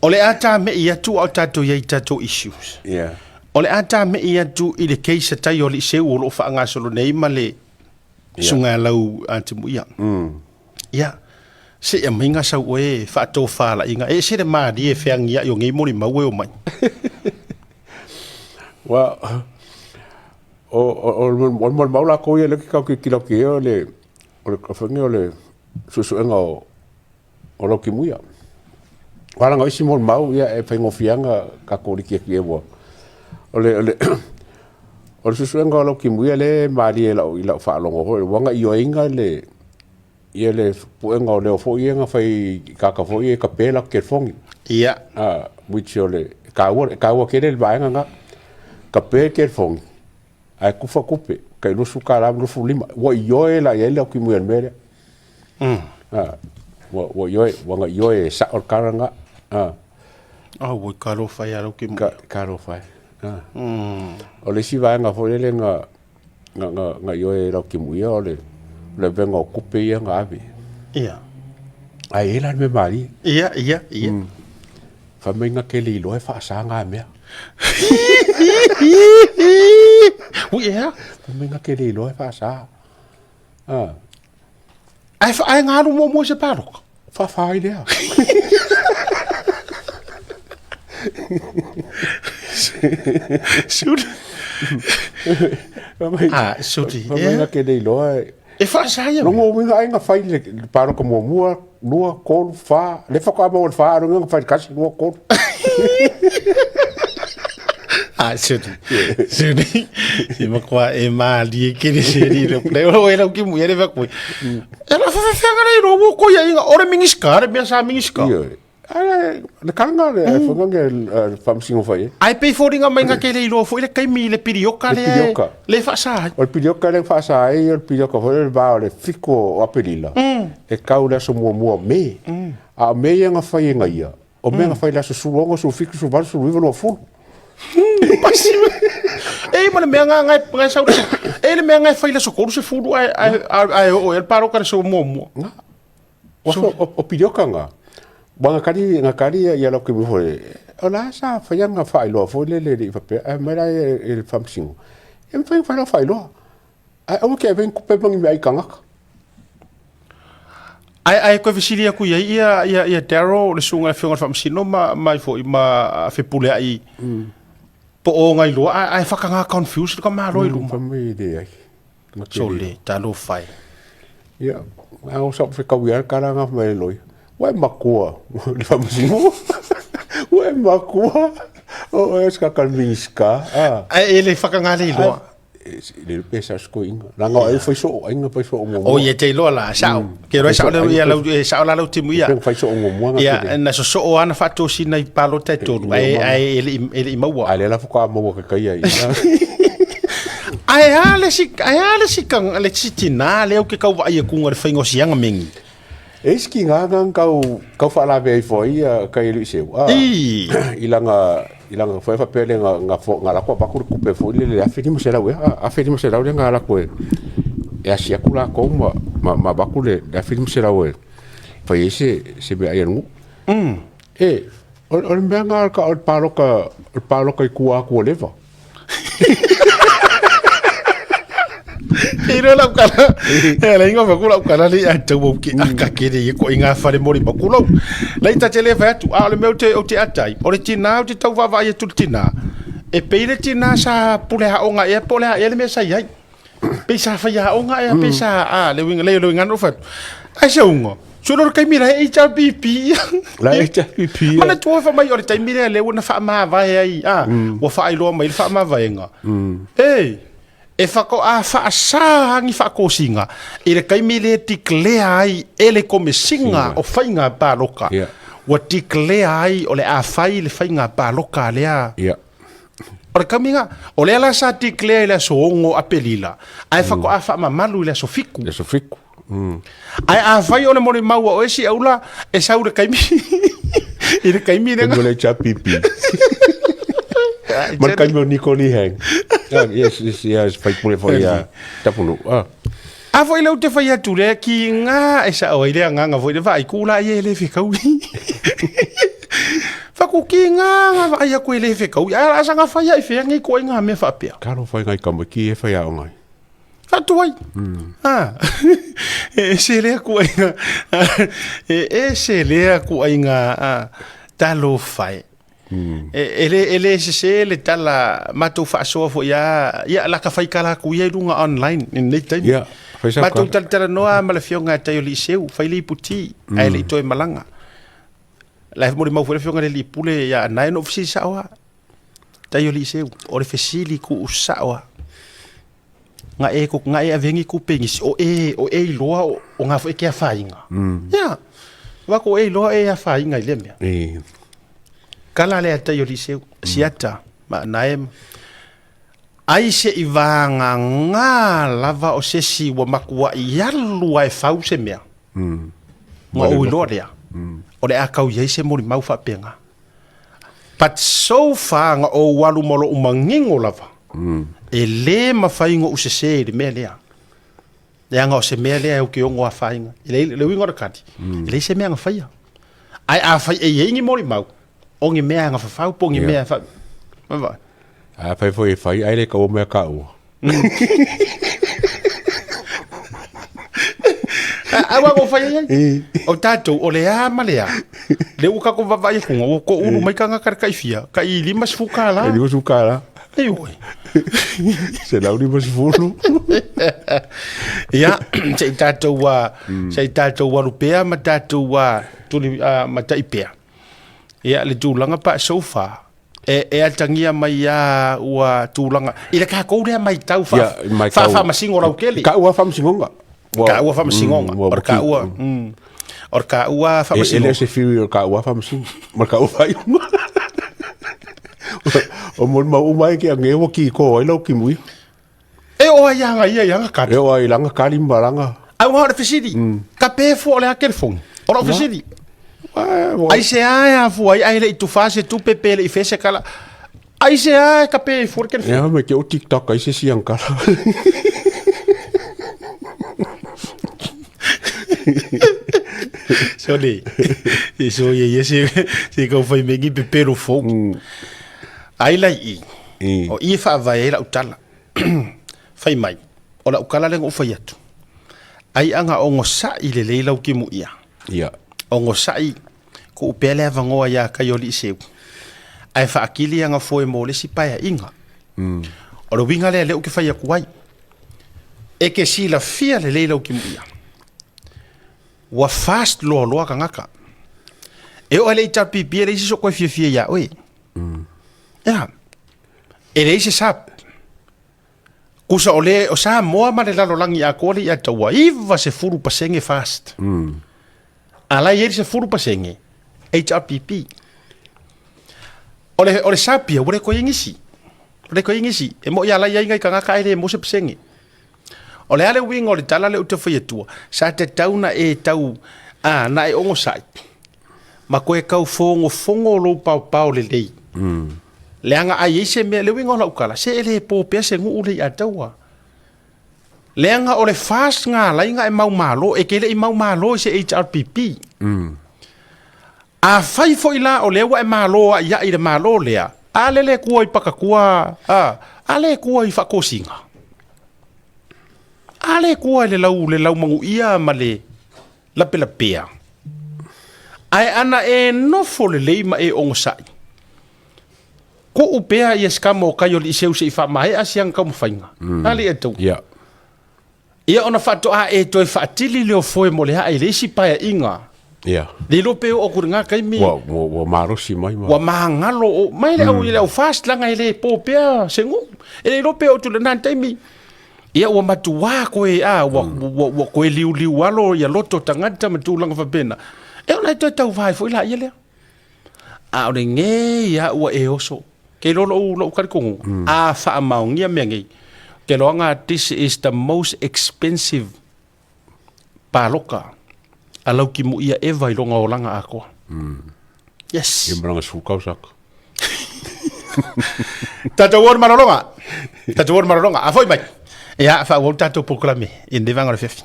O le a tame'i atu a o tatou i ai i tatou issues. O le a tame'i atu i le case a tai o alii Seu o lo o faagasolo nei ma le susuga ia Lau Timuia. Ia, se i aumai ga sau oe e faatofalaiga. E ese le malie e feagiai o nei molimau e omai. Ua, o, o, o, le molimau lakou ia lea ou te tau tilotilo atu i ai o le, o le, o le suesuega o, o Lautimuia. Aua leaga o isi molimau ia e faigofie lava ona tatou liki atu i ai ua... O le, o le, o le suesuega o Lautimuia lea e malie i lau, i lau faalogo foi, ua na ioeina le, ia le puega o leo foi ia na fai i tagata foi ia e tape latou telefoni. Ia. Which o le, e taua, e taua tele le vaega lena. Tape le telefoni, ae tufa tupe, tai $20 ma 25. Ua ioe la i ai le Lautimuia i le mea lea. Ua ioe, ua na ioe e sao le tala lena. Oi talofa e ia Lautimuia. Talofa e. O le isi vaega foi lele na ioe e Lautimuia o le avega o tupe ia na ave. Ia. Ae i ai la le mea malie. Ia, ia, ia. Fai mai na te le iloa e faasa na mea. Ui ea? Fai mai na te le iloa e faasa. Ae ae ga alu muamua i se palota. Faafa ai lea. Suli. Ah, suli. Fai mai na te le iloa e. E faasa ia. Lona uiga ai na fai le palota muamua, lua, tolu, fa. Le faatoa maua le fa, a lona uiga na fai le tasi, lua, tolu. Ah, suli. Suli. Si matua e malie kere seri le play. O e lau ki mu ere va kui. E la fa fa ngara i ro ko ia inga ore mingiska, re mea sa mingiska. Ioe. Ai, le kalanga le mm. whanga le whamsingo whai. E. Ai pei fōringa mai ngā kere i roa foi le kaimi le pirioka le, pirioka. Le whaasa ai. O le pirioka le whaasa ai, o le pirioka foi le vā o le fiko o Apelila. E kau le aso mua mua me. A o me ia nga whai e nga ia. O mea na fai le aso 16, 17, 18, 19, 20. Pasi. E ma le mea nga ngai ngai sau le e le mea ngai fai le aso 30 ai ai ai o el paro ka le so muamua. Nga. O o, o pirioka nga. Wa nga kari nga kari ia lau ke foi. O la sa fai nga faailoa foi le le i faapea ai mai la e le faamasinoga. E mafai ona fai lau faailoa. Ae aua ke ave ni tupe ma ni mea ai tagata. Ae ae koe fesili aku i ai ia ia ia Daryl le susuga le afioga i le Faamasino ma mai foi ma Fepuleai po o ngai loa ae ae whakangā confuse le ka malo i luma. Fai mai e leai. Sole, talofa e. Ia, a o sa whekau ia kara ngā mai loi. Ua e makua, le Faamasino. Ua e makua. O e ska ka minska. Ae e le whakangā le iloa. Le pe sa sko inga. La nga e fai so inga fai so mo. O ia te iloa la sao. Ke roi sao le ia lau sao la lau timu ia. Fai so mo mo nga. Ia na so so ana faatosina i palota e tolu ai ai e le e le maua. Ai le la fuka maua ke kai ai. Ai a le si ai a le si kang le si tina le au ke kau vai e kunga le whainga o sianga mengi. E isi ki ngā ngang kau, kau whaalave ai foi ia kai lui seu. Ah, I. I langa, i langa foi whapea le nga, nga, fo, nga lako apaku le kupe foi le le afe lima selau e, ah, 1500 le nga lako e, e asi aku la kou ma, ma, ma apaku le, le 1500 e, fai e se, se mea ai angu. E, o, o le mea nga ka o le pāloka, o le pāloka i kua aku o leva. I ro lau kala, e la inga fa lau kala le a tau au ki aka ke le ko inga whare mori ma kulau. Lei ta te le fa atu, a o le mea o te, o te atai, o le tina, o te tau vaavaai atu le tina. E pei le tina sa pule haonga ea po le ha ea le mea sa iai. Pei sa whai haonga ea, pei sa, a, le winga, le le winga no fa. Ai se unga. Solo le taimi la HRPP. La HRPP. Mana tua fa mai o le taimi lea le ua na faamavae ai, a, ua faailoa mai le faamavaega. E, e whako a whaasa angi whaakosiga i le taimi le declare ai e le komesinga o whainga pāloka. Ua declare ai o le a whai le whainga pāloka lea. O le kamiga, o lea la sa declare i le aso 6 Apelila, ae whako a whaamamalu i le aso 7. Le aso 7. Ae afai o le molimau a oe si aula e sau le kaimi i le kaimi le le HRPP. Ma le kaimi o Nico Lee Hang. Ah, yes, yes, yes, fai pule foi ia tapunu. Ah. A foi le te fai atu le ki ngā e sa oi le anganga foi le vai kula i e le whikaui. Fakuki nga vaai aku e le fekaui ae o le a saga fai ai fea nei ituaiga mea faapea. Talofa i nai tamaiti ia e faiaoga ai. Faatuai. A e ese lea kuaiga e ese lea kuaiga a talofa e. E, e le e le sese le tala matou faasoa foi a ia la ka fai kala atu ia i luga online i lenei taimi. Ia, fai sau Matou kala. talatalanoa ma le afioga ia Taioliiseu, fai le iputi ae le i toe malaga. La e molimau foi le afioga i le alii pule ia Anae na ou fesili sao lava. Taioliiseu, o le fesili tuu sao lava. Na e na e ave ai ni tupe i nisi, o e, o e iloa o, o na foi e te afaina. Ia, avatu o e iloa e afaina i lea mea. Kala lea Taioliiseu, siata ma Anae ma ai seʻi vagagā lava o se isi ua matuaʻi alu lava e fau se mea, ona ou iloa lea, o le a tau i ai se molimau faapena. But so far na ou alu ma loʻu manino lava, e lē mafai ona ou sesē i le mea lea, leaga o se mea lea ou te ono afaina. I le uiga o le tali, e leai se mea na faia. Ae afai e i ai ni molimau, o ni mea agafafau po o ni mea fa... Afai foi e fai ae le taua mai ia taua. Aua ua fai ai ai. O tatou, o le a ma le a. Lea ua tatou vaavaai atu, ua toulu mai tagata le taifia, tai $50. E $50. Ioe. 150. Ia, se i tatou, se i tatou alu pea ma tatou tuli matai pea. Ia, le tulaga pa so far, e, e atagia mai a ua tulaga i le tatou lea maitau fa, Ia, maitau. faafaamasino lautele. Taua faamasinoga. Ua- Taua faamasinoga. ua- O le taua, o le taua E, e le faamasinoga. o se theory o le taua faamasino. Ma le taua faaiuga. O molimau uma ai ke ange ua ki ko ai lau kimuia. E oo ai aga ia i aga kali. E oo ai langa kali ma langa. Aua o le fesili, ka pe fua o le a telefoni? O lau fesili. Aisea e afua ai ae le i tufā se tupe pe le i fea se kala? Aisea e ka pe ai fua le telefoni? Ea me ke o TikTok ai se si ang kala. Sole, so ia ia se se kau fai me ngi pepelo fou. Ai lai i. O i e faavae ai lau tala. Fai mai, o lau kala lea na ou fai atu. Ai aga ogosaʻi lelei lau timuia. Ia. Ogosaʻi tuu pea le avanoa iā Kaioliiseu ae faakili ana foe mo le isi paeaiga. O le uiga lea lea ou te fai atu ai. E te silafia lelei lau timuia. Ua fast loaloa tagata. E oo lava i le HRPP e leai se isi o toe fiafia ia oe. Ia. E leai se sub. Kusa o le o Samoa ma le lalolagi atoa le ia taua 90% fast. A la e i ai le 10% HRPP. O le o le sub ia ua le toe i ai nisi. Ua le toe i ai nisi. E moi a la e i ai nai tagata ae le maua se pasene. O le a le uiga o le tala lea ou te fai atua, sa tatau na e tau a na e onosai ma toe tau fogofogo lou paopao lelei. Leaga a i ai se mea, le uiga o lau tala, se e le po pea se nuu le ia taua. Leaga o le FAST na alai na e mau malo, e te le i mau malo i se HRPP. Afai foi la o lea ua e malo aiai i le malo lea, a lele e tua i pakatua, a, a le tua i faatosina. A le tua i le lau, le lau manuia ma le lapelapea. Ae ana e nofo lelei ma e onosai, tuu pea ia se tama o kai o Liiseu se i faamaea si ana taumafaiga. A le ia tau. Ia. Ia ona faatoa e toe faatili lea o foe mo le aa i le isi paeaiga. Ia. Le iloa pe oo atu i lena taimi. Ua, ua, ua malosi mai ma. Ua magalo o, mai le au, mm. le au fast langa e le po pea se nuu. E le iloa pe oo atu i lena taimi. Ia ua matuā koe, a, ua, mm. ua, ua koe liuliu alo ia loto tagata ma tulaga faapena. E ona e toe tauva ai foi laia lea. A o lenei a ua e oso. Ke iloa lou, lou talitonuga, mm. a faamaonia mea nei, ke loaga this is the most expensive paloka a lau timuia ever i lona olaga atoa. Mm. Yes. Ia malanga sefulu tausaga. Tatou o le malologa. Tatou o le malologa. A foi mai. Ia, faaauau le tatou polokalame i lenei vaega o le afiafi.